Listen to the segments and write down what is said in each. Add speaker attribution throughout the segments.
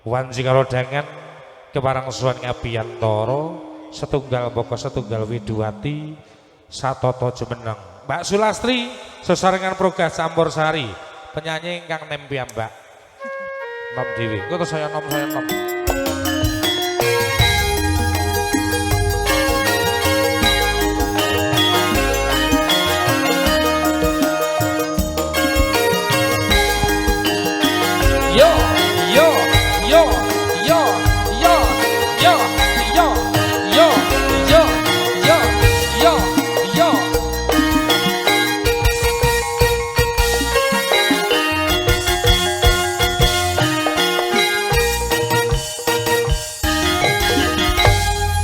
Speaker 1: Wanci karodangan keparang suwan ngabiyantara setunggal boko setunggal widuwati satoto jumeneng. Mbak Sulastri sesarengan Progas Campur Sari penyanyi ingkang nem piyambak. Nom dhewe. Engko terus saya nom saya nom. Yo yo yo yo yo yo yo yo yo yo yo yo.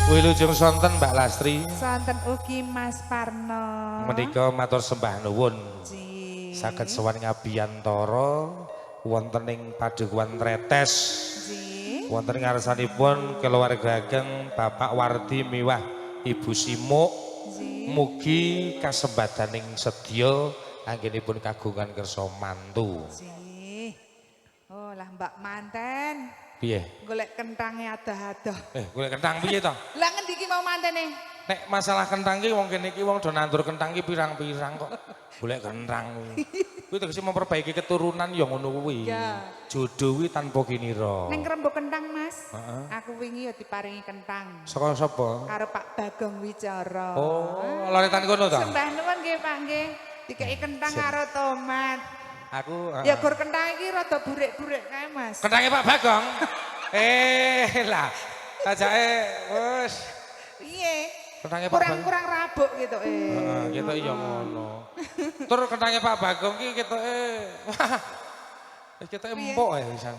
Speaker 1: Wilujeng sonten Mbak Lastri.
Speaker 2: Sonten ugi Mas Parno.
Speaker 1: Menika matur sembah nuwun. Saged sowan ngabiyantara wonten ing Padukuhan Tretes. Wonten ngarsanipun keluarga ageng Bapak Wardi miwah Ibu Simuk. Mugi kasembadaning sedya anggenipun kagungan kersa mantu.
Speaker 2: Oh lah Mbak manten.
Speaker 1: Piye?
Speaker 2: Golek kentange adoh-adoh.
Speaker 1: Golek kentang piye to?
Speaker 2: Lah ngendi iki mau mantene?
Speaker 1: Nek masalah kentang ki wong kene iki wong do nandur kentang ki pirang-pirang kok. Golek kentang. Kuwi tegese memperbaiki keturunan ya ngono kuwi.
Speaker 2: Ya.
Speaker 1: Jodoh kuwi tanpa kinira.
Speaker 2: Ning rembug kentang, Mas.
Speaker 1: Heeh.
Speaker 2: Aku wingi ya diparingi kentang.
Speaker 1: Saka sapa?
Speaker 2: Karo Pak Bagong Wicara.
Speaker 1: Oh, loretan kono to?
Speaker 2: Sembah nuwun nggih, Pak nggih. Dikeki kentang karo tomat.
Speaker 1: Aku
Speaker 2: ya gor kentang iki rada burek-burek kae, Mas.
Speaker 1: Kentange Pak Bagong. Lah, sajake wis.
Speaker 2: Piye?
Speaker 1: Kentange Pak Bagong.
Speaker 2: Kurang-kurang rabuk gitu
Speaker 1: Heeh, ketoke ya ngono. Tur kentange Pak Bagong ki ketoke wah. Ketoke empuk ya pisan.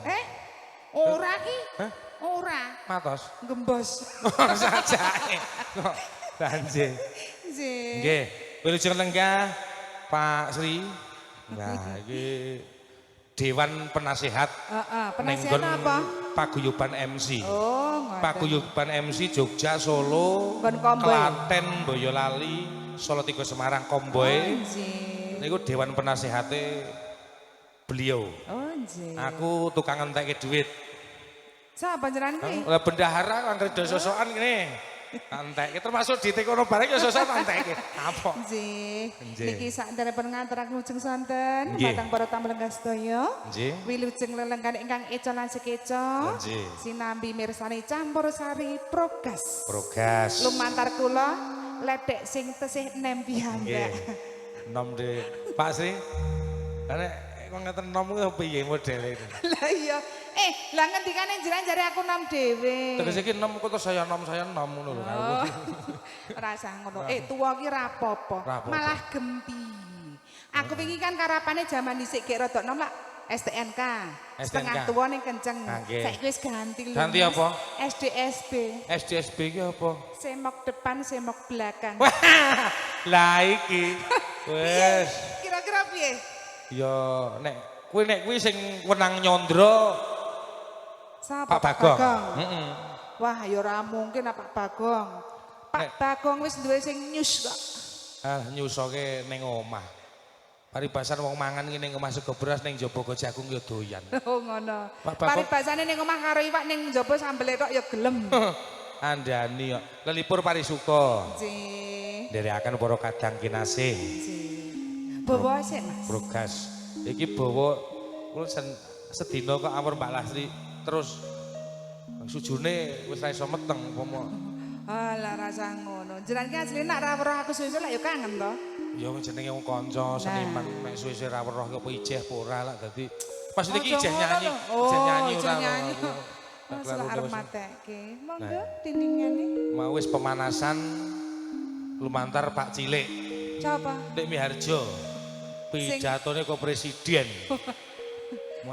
Speaker 2: Ora ki?
Speaker 1: Hah?
Speaker 2: Ora.
Speaker 1: Matos.
Speaker 2: Gembos.
Speaker 1: Sajake. Kok banjir.
Speaker 2: Nggih.
Speaker 1: Nggih, wilujeng lenggah Pak Sri. Nah, iki Dewan Penasehat.
Speaker 2: Heeh, penasehat apa?
Speaker 1: Paguyuban MC.
Speaker 2: Oh, ngoten.
Speaker 1: Paguyuban MC Jogja, Solo, Klaten, Boyolali, Solo Tiga Semarang, Komboy.
Speaker 2: Oh, nggih.
Speaker 1: Niku Dewan Penasehate beliau.
Speaker 2: Oh, nggih.
Speaker 1: Aku tukang entekke duit.
Speaker 2: Sapa jenengan kuwi?
Speaker 1: Lah bendahara anggere do sosokan ngene. Entekke termasuk ditekono bareng ya sosokan entekke. Apa?
Speaker 2: Nggih. Niki sakderepun ngaturaken wilujeng sonten dhateng para tamu lenggah sedaya.
Speaker 1: Nggih.
Speaker 2: Wilujeng lelenggan ingkang eca lan sekeca.
Speaker 1: Nggih.
Speaker 2: Sinambi mirsani Campur Sari Progas.
Speaker 1: Progas.
Speaker 2: Lumantar kula ledek sing tesih nem piyambak.
Speaker 1: Nggih. Nom de Pak Sri. Lah nek kok ngeten nom kuwi piye modele?
Speaker 2: Lah iya. Lah ngendikane jenengan jare aku nom dhewe.
Speaker 1: Terus iki nom kok terus saya nom ngono lho.
Speaker 2: Oh. Ora usah ngono. Tuwa ki ra apa-apa, malah gempi. Aku wingi kan karapane jaman dhisik gek rodok nom lak STNK. Setengah tuwa ning kenceng. Saiki wis ganti lho.
Speaker 1: Ganti apa?
Speaker 2: SDSB.
Speaker 1: SDSB ki apa?
Speaker 2: Semok depan, semok belakang.
Speaker 1: Lah iki. Wis.
Speaker 2: Kira-kira piye?
Speaker 1: Ya nek kuwi sing wenang nyondro
Speaker 2: Sapa?
Speaker 1: Pak Bagong. Heeh.
Speaker 2: Wah, ya ora mungkin Pak Bagong. Pak Bagong wis duwe sing nyus kok.
Speaker 1: Ah, nyusoke ning omah. Paribasan wong mangan ki ning omah sego beras ning jaba go jagung ya doyan.
Speaker 2: Oh ngono. Paribasane ning omah karo iwak ning jaba sambele tok ya gelem.
Speaker 1: Andani kok. Lelipur parisuka.
Speaker 2: Nggih.
Speaker 1: Nderekaken para kadang kinasih.
Speaker 2: Nggih. Bawa sik, Mas.
Speaker 1: Progas. Iki bawa kula sedina kok awur Mbak Lastri terus sujune wis ra iso meteng umpama.
Speaker 2: Alah rasa ngono. Jenengan ki asline nak ra weruh aku suwe-suwe lak ya kangen to.
Speaker 1: Ya wong jenenge wong kanca seniman nek suwe-suwe ra weruh apa ijeh apa ora lak dadi maksud iki ijeh nyanyi, ijeh nyanyi ora.
Speaker 2: Ora arep matekke. Monggo diningane.
Speaker 1: Mau wis pemanasan lumantar Pak Cilik.
Speaker 2: Sapa?
Speaker 1: Nek Miharjo. Pidatone kok presiden.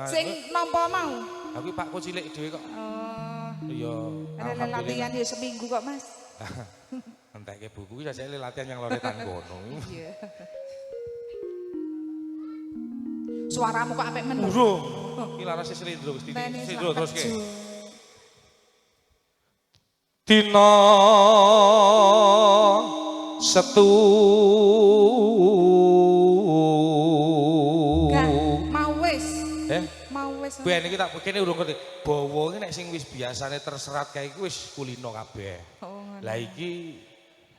Speaker 2: Sing nampa mau.
Speaker 1: Aku Pakku cilik dhewe kok.
Speaker 2: Oh.
Speaker 1: Iya,
Speaker 2: alhamdulillah. Latihan ya seminggu kok, Mas.
Speaker 1: Entekke buku iki jajake latihan yang loretan kono.
Speaker 2: Iya. Suaramu kok apik men.
Speaker 1: Urung. Iki larase slendro wis slendro terus ke. Dina Setu.
Speaker 2: Gak, mau wis. Mau wis.
Speaker 1: Ben iki tak kene urung ngerti. Bawa iki nek sing wis biasane terserat kae iki wis kulino kabeh.
Speaker 2: Oh, ngono.
Speaker 1: Lah iki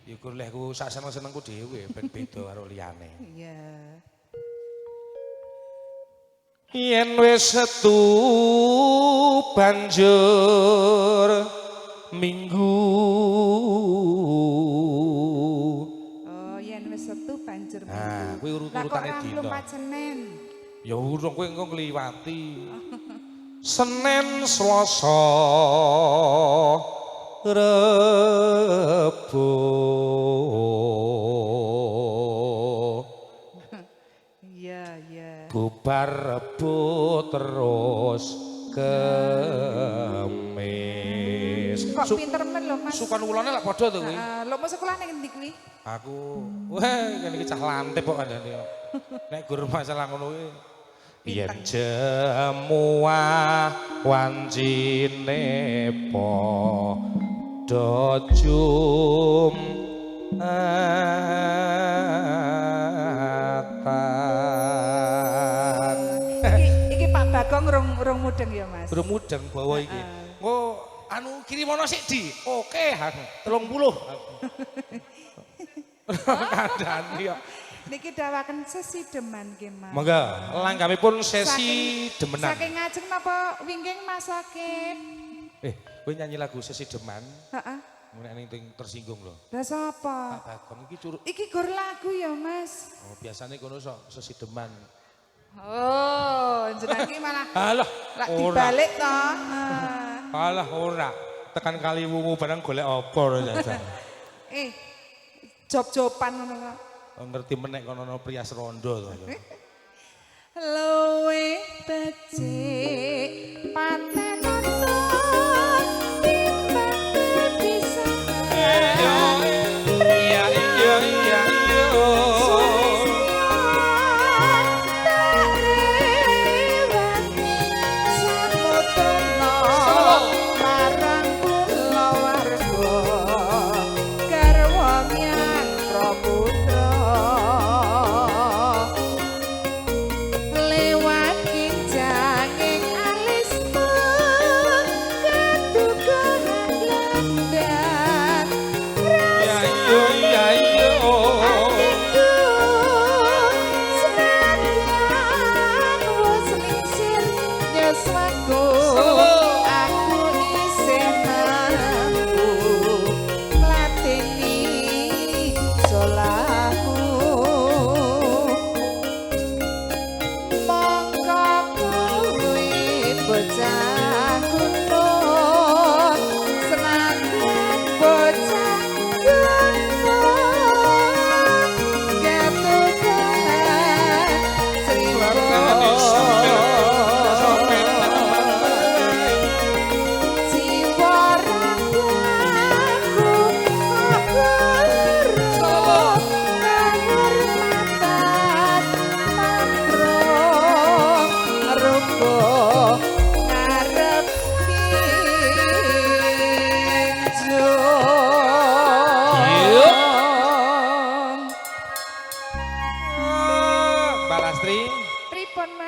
Speaker 1: ya golehku sak seneng-senengku dhewe ben beda karo liyane.
Speaker 2: Iya.
Speaker 1: Yen wis setu banjur minggu.
Speaker 2: Oh, yen wis setu banjur minggu.
Speaker 1: Nah, kuwi urut-urutane dina.
Speaker 2: Lah kok Senin.
Speaker 1: Ya urung kowe engko ngliwati. Senin, Selasa, Rebo.
Speaker 2: Iya, iya.
Speaker 1: Bubar Rebo terus Kemis.
Speaker 2: Kok pinter men lho, Mas.
Speaker 1: Sukan wulane lak padha to kuwi.
Speaker 2: Heeh, lho mau sekolah ning endi kuwi?
Speaker 1: Aku wah kene iki cah lantip kok kandhane. Nek gur masalah ngono kuwi. Yen jemuah wancine padha jumatan.
Speaker 2: Iki Pak Bagong rung mudeng ya, Mas.
Speaker 1: Rung mudeng bawa iki. Engko anu kirimono sik di. Oke, 30. Kandhani kok.
Speaker 2: Niki dawaken sesi deman nggih, Mas.
Speaker 1: Monggo, langgamipun sesi demenan.
Speaker 2: Saking ngajeng napa wingking Mas Akib?
Speaker 1: Kowe nyanyi lagu sesi deman.
Speaker 2: Heeh.
Speaker 1: Nek ning tersinggung lho.
Speaker 2: Lah sapa?
Speaker 1: Pak Bagong iki curug.
Speaker 2: Iki gur lagu ya, Mas.
Speaker 1: Oh, biasane kono sok sesi deman.
Speaker 2: Oh, jenengan iki malah
Speaker 1: alah,
Speaker 2: lak dibalik to.
Speaker 1: Alah ora. Tekan kali wungu barang golek apa ora jajan.
Speaker 2: Job-joban ngono kok.
Speaker 1: Ngerti menek kono ana prias rondo to.
Speaker 2: Luwe becik patenono timbang bisa.
Speaker 1: Iya iya iya iya.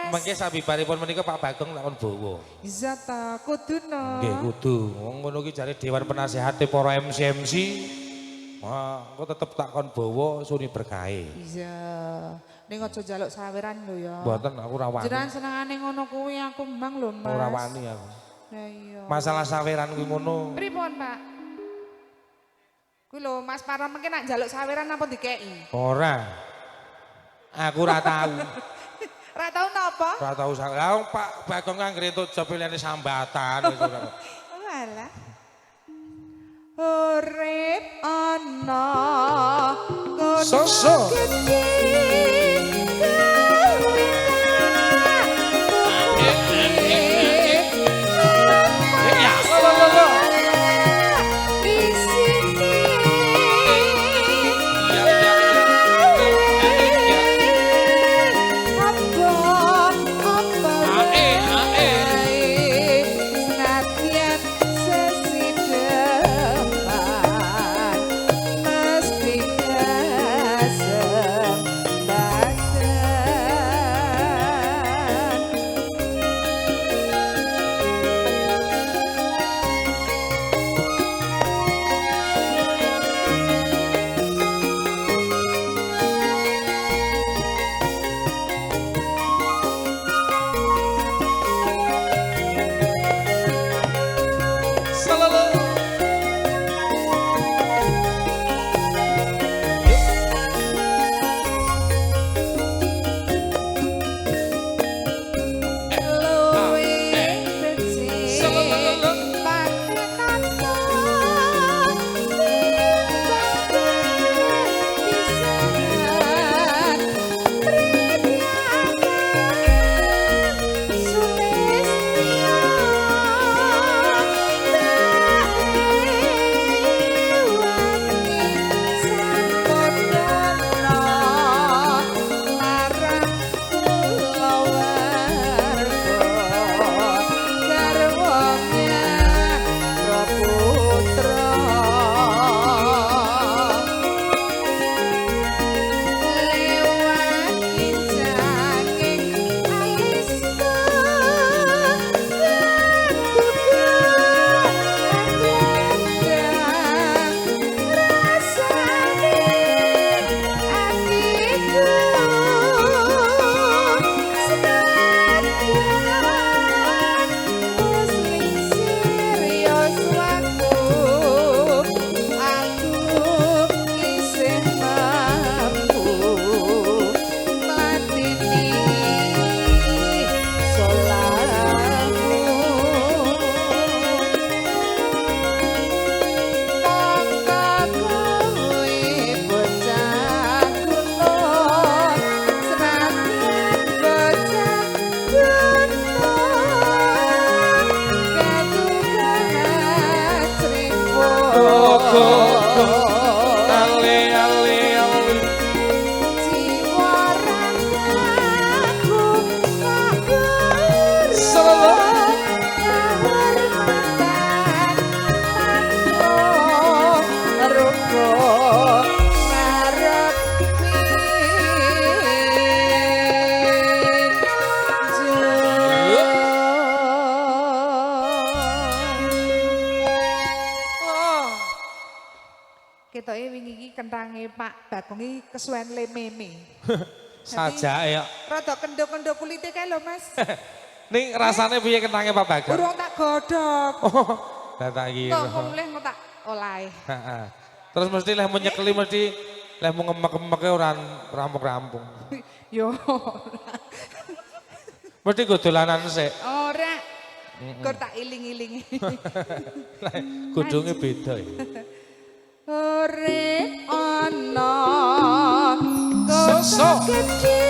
Speaker 1: Mengke sabibaripun menika Pak Bagong lakon bawa.
Speaker 2: Iya ta, kudu no.
Speaker 1: Nggih kudu. Wong ngono ki jare dewan penasehate para MC-MC. Wah, engko tetep tak kon bawa suni berkahe.
Speaker 2: Iya. Ning aja njaluk saweran lho ya.
Speaker 1: Mboten aku ora wani.
Speaker 2: Jenengan senengane ngono kuwi aku mbang lho, Mas.
Speaker 1: Ora wani aku.
Speaker 2: Lah iya.
Speaker 1: Masalah saweran kuwi ngono.
Speaker 2: Pripun, Pak? Kuwi lho Mas Parno mengke nak njaluk saweran apa dikeki?
Speaker 1: Ora. Aku ora tau.
Speaker 2: Ora tau napa?
Speaker 1: Ora tau. Lah Pak Bagong anggere entuk job liyane sambatan wis ora.
Speaker 2: Walah. Urip ana
Speaker 1: Soso.
Speaker 2: Mesti kasembatan. Ketoke wingi iki kentange Pak Bagong iki kesuwen lememe.
Speaker 1: Sajake kok.
Speaker 2: Rada kendo-kendo kulite kae lho, Mas.
Speaker 1: Ning rasane piye kentange Pak Bagong?
Speaker 2: Urung tak godhog.
Speaker 1: Oh, lah tak kira.
Speaker 2: Kok mulih engko tak olahe.
Speaker 1: Heeh. Terus mesti leh mau nyekeli mesti leh mau ngemek-ngemeke ora rampung-rampung.
Speaker 2: Yo.
Speaker 1: Mesti go dolanan sik.
Speaker 2: Ora. Kok tak iling-ilingi.
Speaker 1: Godhonge beda ya.
Speaker 2: Urip ana
Speaker 1: Sosok.
Speaker 2: gedhe.